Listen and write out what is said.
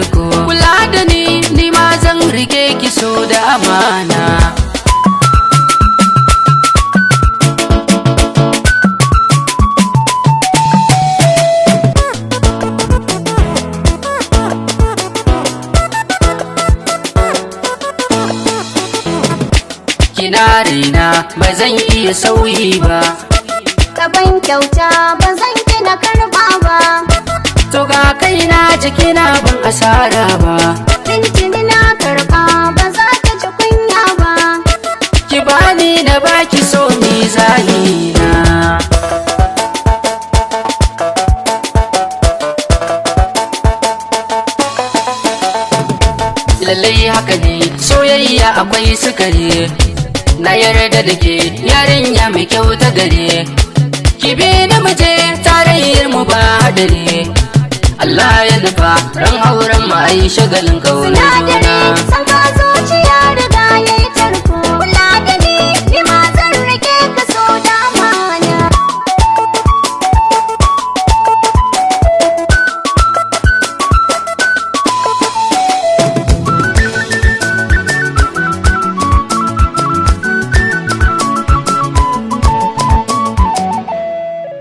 karko. Kula da ni, ni ma zan rike ki so da amana. Kina raina ba zan iya sauyi ba. Ka ban kyauta ba zan ki na karba ba. To ga kaina jikina ban asara ba. Tintini na karba ba za ta ci kunya ba. Ki bani na baki so mizani na. Lallai haka ne, soyayya akwai sukari. Na yarda da ke, yarinya mai kyau ta gare. Ki bi ni mu je, tarayyar mu ba hadari. Allah ya nufa ran auren mu ai shagalin kaunar juna. Sinadari san ka zuciya